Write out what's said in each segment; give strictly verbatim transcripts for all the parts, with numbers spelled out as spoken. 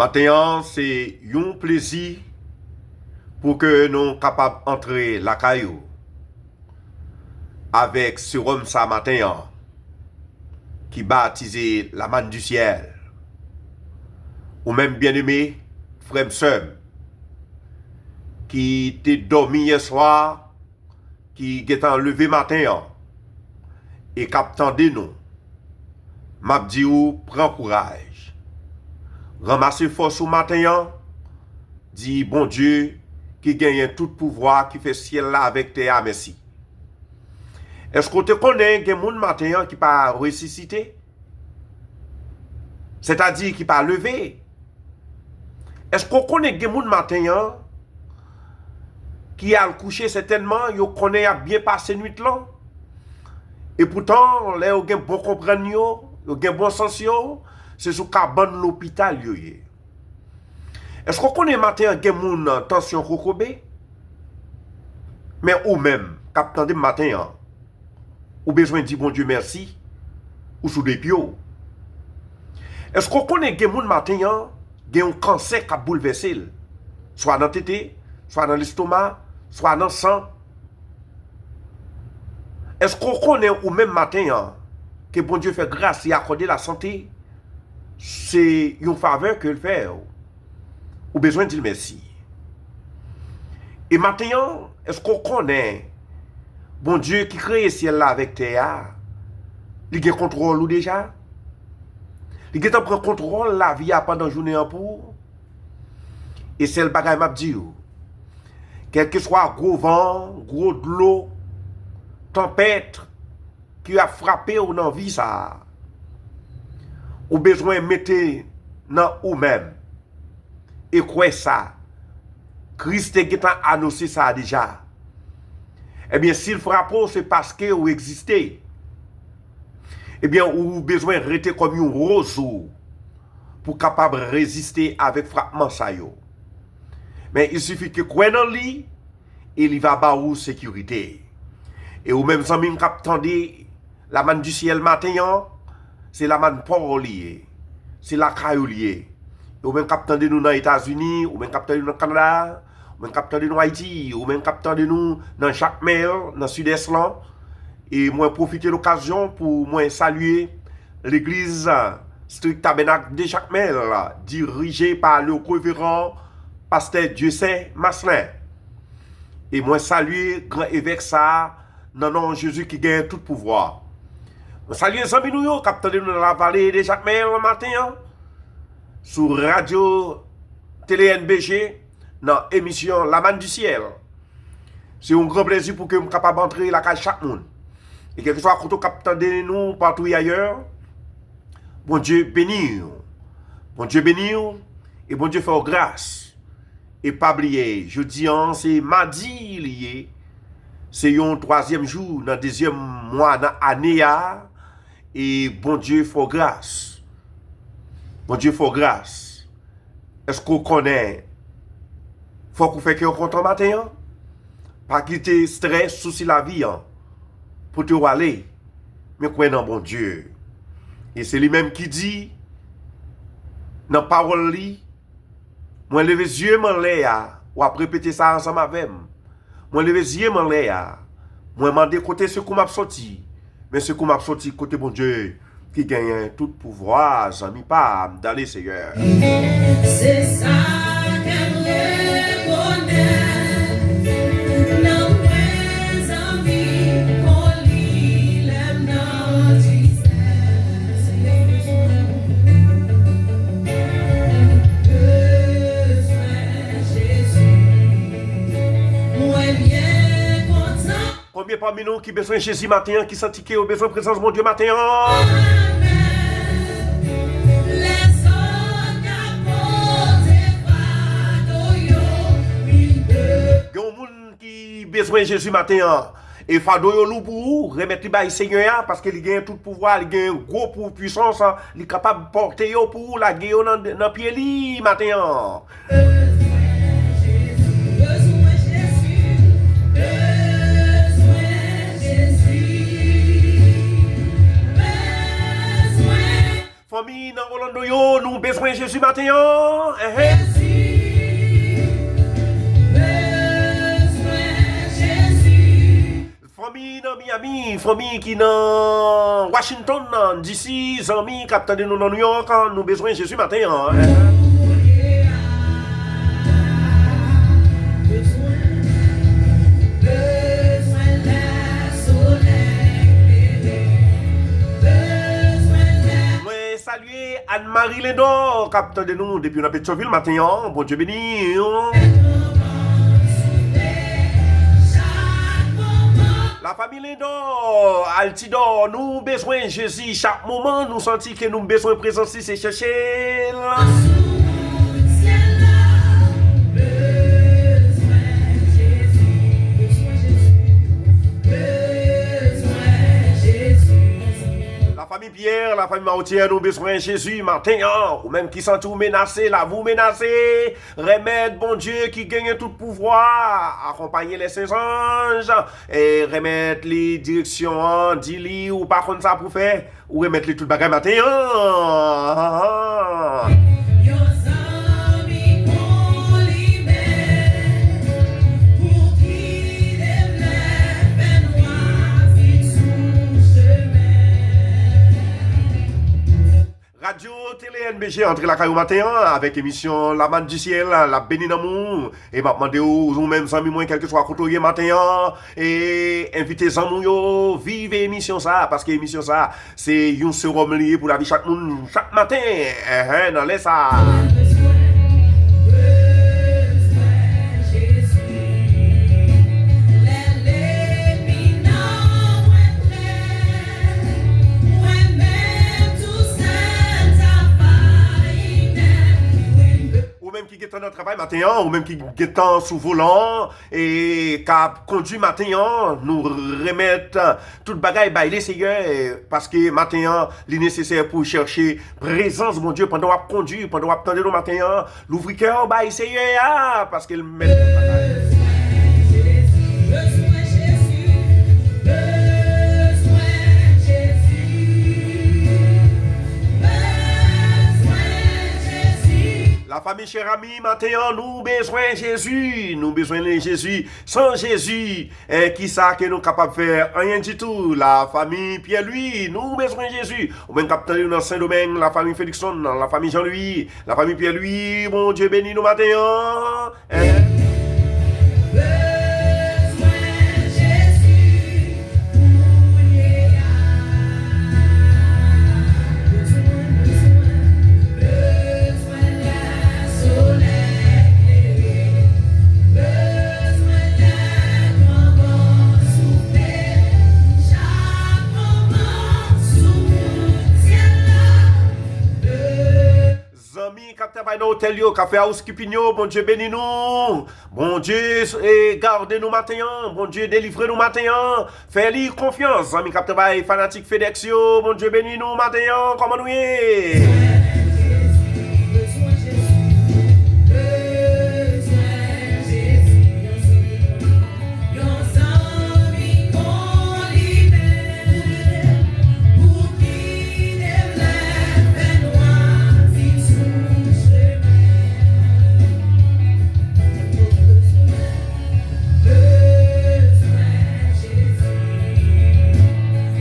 Maten an, se yon plezi pou ke nou kapab antre lakay ou avèk sewòm sa maten an, ki batize la manne du ciel. Ou menm, byeneme, frè m, sè m, ki te dòmi yè swa, ki gentan leve maten an e k ap tande nou, m ap di w, pran kouraj. Ranmase fòs ou maten an, di Bondye ki genyen tout pouvwa, ki fè syèl la avèk tè a, mèsi. Èske w te konnen gen moun maten an ki pa resisite? Sètadi ki pa leve? Èske w konnen gen moun maten an ki al kouche sètènman, yo konnen y ap byen pase nwit lan? Epoutan, lè yo gen bon konprann yo, yo gen bon sans yo, se sou kabann lopital yo ye. Èske w konnen maten an gen moun tansyon kokobe? Men ou menm k ap tande m maten an, ou bezwen di Bondye mèsi, ou sou de pye w. Èske w konnen gen moun maten an, gen yon kansè k ap boulvèse l, swa nan tete, swa nan lestoma, swa nan san? Èske w konnen ou menm maten an, ke Bondye fè gras, li akòde lasante, se yon favè ke l fè w? Ou bezwen di l mèsi. E maten an, èske w konnen Bondye ki kreye syèl la avèk tè a, li gen kontwòl ou deja? Li gentan pran kontwòl lavi a pandan jounen an pou ou? E sèl bagay m ap di w, kèlkeswa gwo van, gwo dlo, tanpèt ki ap frape w nan vi sa a, ou bezwen mete nan ou menm e kwè sa. Kris te gentan anonse sa deja. Ebyen, si l frape w, se paske ou egziste. Ebyen, ou bezwen rete kòm yon wozo pou kapab reziste avèk frapman sa yo. Men, il sifi ke kwè nan li, e li va ba ou sekirite. E ou menm zanmi m k ap tande la manne du ciel maten an, se la manne pa w li ye. Se lakay ou li ye. E ou menm k ap tande nou nan Etazini, ou menm k ap tande nou nan Kanada, ou menm k ap tande nou Ayiti, ou menm k ap tande nou nan Jakmèl, nan Sidès lan. E mwen pwofite lokazyon pou mwen salye legliz Strict Tabernacle de Jakmèl, dirije pa le reveran pastè Dieusaint Maslin. E mwen salye gran evèk sa a nan non Jezi ki genyen tout pouvwa. Mwen salye zanmi nou yo k ap tande nou nan lavale de Jakmèl maten an, sou radyo tele N B G, nan emisyon La Manne du Ciel. Se yon gran plezi pou ke m kapab antre lakay chak moun. E kèlkeswa kote w k ap tande nou, partou e ayè, Bondye beni w. Bondye beni w e Bondye fè w gras. E pa bliye, jodi an se madi li ye. Se yon twazyèm jou nan dezyèm mwa nan ane a. E Bondye fè w gras. Bondye fè w gras. Èske w konnen fòk ou fè kè w kontan maten an? Pa kite estrès, sousi lavi an pote w ale, men kwè nan Bondye. E se li menm ki di nan pawòl li, mwen leve zye m anlè a, w ap repete sa ansanm avè m. Mwen leve zye m anlè a, mwen mande kote sekou m ap soti, men sekou m ap soti kote Bondye ki genyen tout pouvwa, zanmi pa m, dans le Seigneur. Se sa k ap rekonèt nan mwen zanmi kon li lè m nan tristès. Bezwen Jezi, mwen byen kontan. Konbyen pami nou ki bezwen Jezi maten an, ki santi ke yo bezwen prezans Bondye maten an? Lèzòt ka pote fado yo, wi, de. Gen yon moun ki bezwen Jezi maten an, e fado yo lou pou ou, remèt li bay Senyè a, paske li genyen tout pouvwa, li genyen gwo pou pwisans, li kapab pòte yo pou ou, lage yo nan, nan pye li maten an. Bezwen Jezi, bezwen Jezi, bezwen Jezi, bezwen. Fanmi nan Olann Nou yo, nou bezwen Jezi maten an. Enhen. Jezi, bezwen Jezi. Fanmi nan Miami, fanmi ki nan Washington, nan D C, zanmi k ap tande nou nan New York, nou bezwen Jezi maten an. Mwen salye Anne Marie Lindor k ap tande nou depi nan Petyonvil maten an. Bondye beni w. Lafanmi Lindor, Altidor, nou bezwen Jezi chak moman. Nou santi ke nou bezwen prezans li, se chèche l. Lafanmi Pierre, lafanmi Mawotyè, nou bezwen Jezi maten an. Ou menm ki santi w menase, lavi w menase, remèt Bondye ki genyen tout pouvwa, akonpaye lè senzanj, e remèt li direksyon an, di li ou pa konn sa pou fè, ou remèt li tout bagay maten an. Yon zanmi kon li menm, pou ki de lè fè nwa vin sou chemen. Radyo Tele N B G antre lakay ou maten an avèk emisyon La Manne du Ciel, l ap beni nanm ou. E m ap mande w, ou menm zanmi mwen, kèlkeswa kote w ye maten an, e envite zanmi w yo, viv emisyon sa, paske emisyon sa, se yon sewòm li ye pou lavi chak moun, chak maten, enhen, nan lè sa. Ou menm ki gentan nan travay maten an, ou menm ki gentan sou volan an, e k ap kondui maten an, nou remèt tout bagay bay Leseyè, paske maten an, li nesesè pou chèche prezans Bondye pandan w ap kondui, pandan w ap tande nou maten an, louvri kè w bay Seyè a, paske l mèt tout bagay. Lafanmi Cherami, maten an, nou bezwen Jezi. Nou bezwen Jezi. San Jezi, e kisa ke nou kapab fè? Anyen ditou. Lafanmi Pierre Louis, nou bezwen Jezi. Ou menm k ap tande nou nan Sendomeng, lafanmi Felixson, lafanmi Jean Louis, lafanmi Pierre Louis, Bondye beni nou maten an. Enhen. Bezwen Jezi kounye a. Bezwen, bezwen, bezwen lè solèy klere. Bezwen lè gran van soufle. Chak moman sou wout syèl la. Be- Zanmi k ap travay nan otèl yo, k ap fè housekeeping yo, Bondye beni nou. Bondye, e, gade nou maten an. Bondye delivre nou maten an. Fè li konfyans. Zanmi k ap travay, fanatik FedEx yo, Bondye beni nou maten an. Kòman nou ye? Yon zanmi kon li menm, pou ki de lè fè nwa vin sou chemen. Bezwen, bezwen Jezi.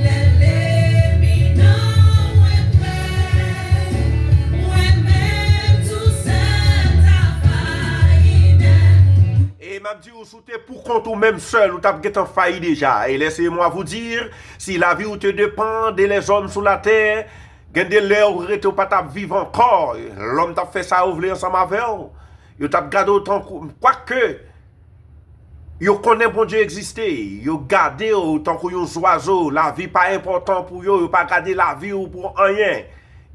Lè lènmi nan mwen prè, mwen menm tou sèl ta fayi nèt. E m ap di w, si w te pou kont ou menm sèl, ou t ap gentan fayi deja. E laissez-moi vous dire, si lavi w te depann de lèzòm sou latè, gen de lè ou rete ou pa t ap viv ankò. Lòm t ap fè sa yo vle ansanm avè w. Yo t ap gade w tankou, kwake yo konnen Bondye egziste, yo gade w tankou yon zwazo. Lavi pa enpòtan pou yo, yo pa gade lavi w pou anyen.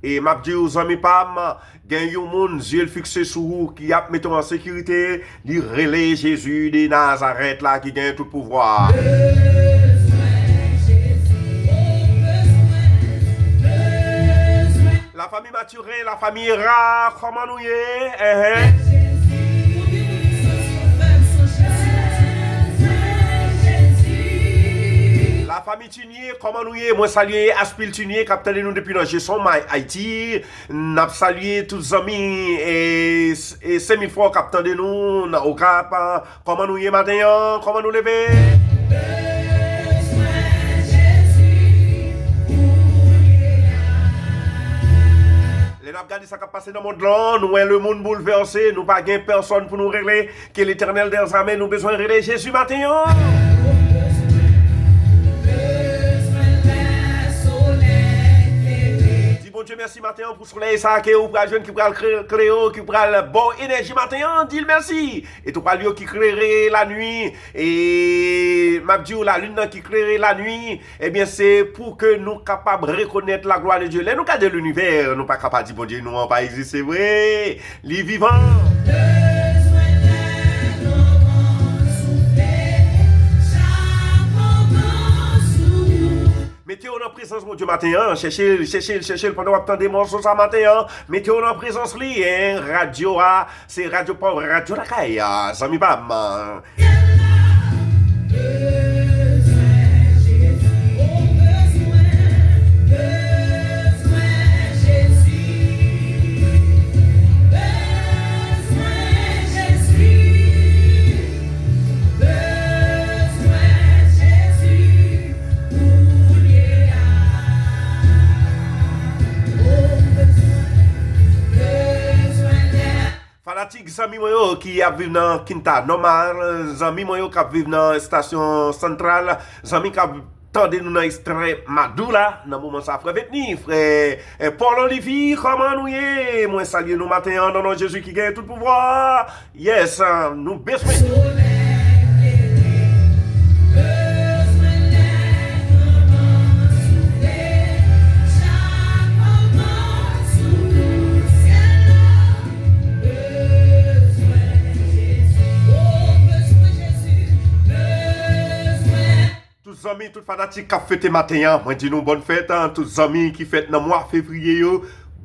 E m ap di w, zanmi pa m, gen yon moun, zye l fikse sou ou, ki ap mete w an sekirite, li rele Jezi de Nazarèt la, ki gen tout pouvwa. Lafanmi Mathurin, lafanmi Hera, kòman nou ye? Enhen. Fanmi Tunie, kòman nou ye? Mwen salye Aspil Tunie k ap tande nou depi nan Jason, May, Ayiti. N ap salye tout zanmi e, e Senmifò k ap tande nou nan Okap. Kòman nou ye maten an? Kòman nou leve? Lè n ap gade sa k ap pase nan mond lan, nou wè lemonn boulvèse, nou pa gen pèsonn pou nou rele. Ke Letènèl dèzame, nou bezwen rele Jezi maten an. Di Bondye mèsi maten an pou solèy sa ke ou pral jwenn, ki pral kre- klere w, ki pral ba w enèji maten an. Di l mèsi. Etwal yo ki klere lanwi, e m ap di w lalin nan ki klere lanwi, ebyen, se pou ke nou kapab rekonèt la gloire de Dieu. Lè nou gade linivè, nou pa ka pa di Bondye nou an pa egziste vre. Li vivan. Mete w nan prezans Bondye maten an. Chèche l, chèche l, chèche l pandan w ap tande mòso sa maten an. Mete w nan prezans li, en. Radyo a, se radyo pa w, radyo lakay a, zanmi pa m. Fanatik zanmi mwen yo ki ap viv nan Quinta Normal, zanmi mwen yo k ap viv nan estasyon Santral, zanmi k ap tande nou nan Extremadoula nan moman sa, frè Vetni, frè eh, Paul Olivier, kòman nou ye? Mwen salye nou maten an nan non Jezi ki genyen tout pouvwa. Yes, nou bezwen. Tout zanmi, tout fanatik k ap fete maten an, mwen di nou bòn fèt. Tout zanmi ki fèt nan mwa fevriye yo,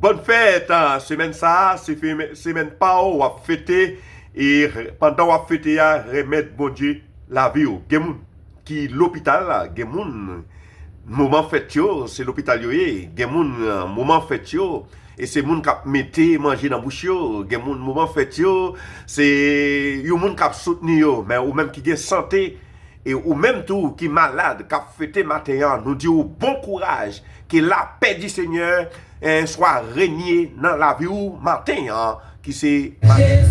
bòn fèt. Semèn sa a, se fe- semèn pa w w ap fete. E pandan w ap fete a, remèt Bondye lavi w. Gen moun ki lopital, gen moun moman fèt yo, se lopital yo ye. Gen moun moman fèt yo, e se moun k ap mete manje nan bouch yo. Gen moun moman fèt yo, se yon moun k ap soutni yo. Men ou menm ki gen sante, e ou menm tou ki malad, k ap fete maten an, nou di w bon kouraj. Ke lapè di Senyè, en, swa renye nan lavi w maten an, ki se maten.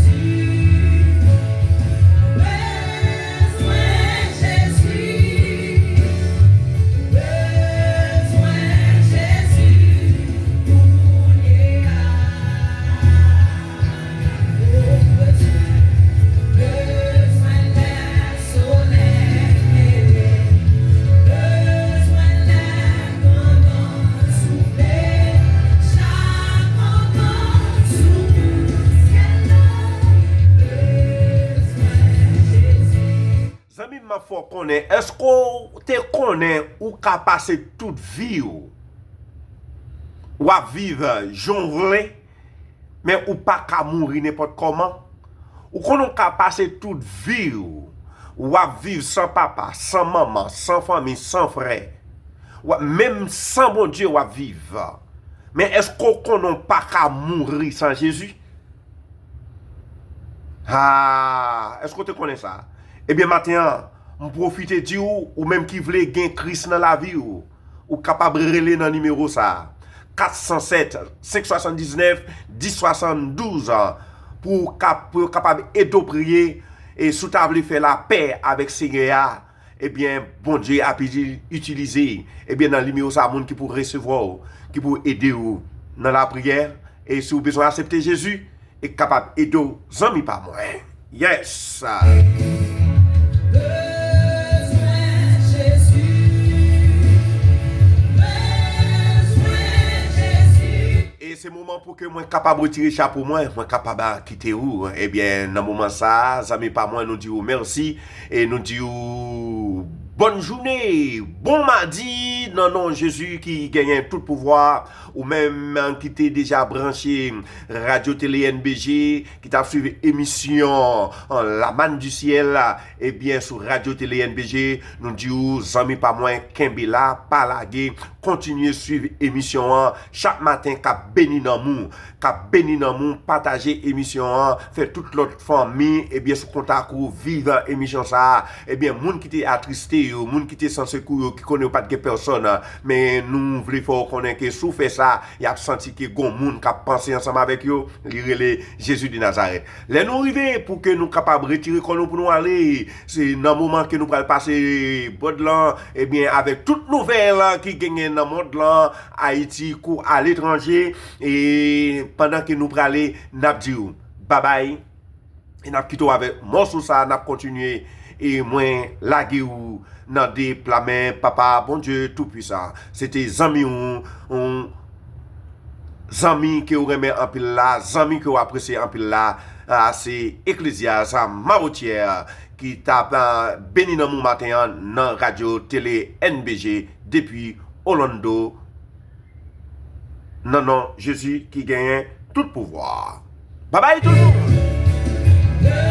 Zanmi m, m ap fè w konnen, èske w te konnen ou ka pase tout vi w, w ap viv jan w vle, men ou pa ka mouri nenpòt kòman? Ou konnen w ka pase tout vi w, w ap viv san papa, san manman, san fanmi, san frè, w ap, menm san Bondye w ap viv. Men èske w konnen w pa ka mouri san Jezi? Ah, èske w te konnen sa? Ebyen, maten an, m pwofite di w, ou menm ki vle gen Kris nan lavi w, ou kapab rele nan nimewo sa a, kat san sèt, senk swasanndiznèf, dis swasanndouz, pou w kap- pou yo kapab ede w priye. E si w ta vle fè lapè avèk Senyè a, ebyen, Bondye ap iti- itilize, ebyen, nan nimewo sa a, moun ki pou resevwa w, ki pou ede w nan lapriyè. E si w bezwen aksepte Jezi, e kapab ede w, zanmi pa mwen. Yes! Bezwen Jezi, bezwen Jezi. E se moman pou ke mwen kapab retire chapo mwen, mwen kapab a kite ou. Ebyen, nan moman sa a, zanmi pa mwen, nou di ou mèsi e nou di ou Bòn jounen, bon madi nan non Jezi ki genyen tout pouvwa. Ou menm ki te deja branche Radyo Tele N B G, ki t ap swiv emisyon, an, La Manne du Ciel, ebyen, sou Radyo Tele N B G, nou di w, zanmi pa mwen, kenbe la, pa lage, kontinye swiv emisyon an chak maten k ap beni nanm ou, k ap beni nanm ou, pataje emisyon an, fè tout lòt fanmi, ebyen, sou kontak ou, viv emisyon sa a. Ebyen, moun ki te atriste yo, moun ki te san sekou yo, ki konnen yo pa t gen pèsòn, men nou vle fè w konnen ke si w fè sa, y ap santi ke gon moun k ap panse ansanm avèk yo, li rele Jezi de Nazarèt. Lè nou rive pou ke nou kapab retire kò nou pou nou ale, se nan moman ke nou pral pase bòd lan, ebyen, avèk tout nouvèl ki genyen nan mond lan, Ayiti kou aletranje, e pandan ke nou prale, n ap di w babay, e n ap kite w avèk mòso sa, n ap kontinye, e mwen lage w nan de pla men Papa Bondye Toupwisan. Se te zanmi w, yon zanmi ke w renmen anpil la, zanmi ke w apresye anpil la, a, se Eklezyas Mawotyè ki t ap, a, beni nanm ou maten an nan Radyo Tele N B G depi Orlando, nan non Jezi ki genyen tout pouvwa. Babay toujou!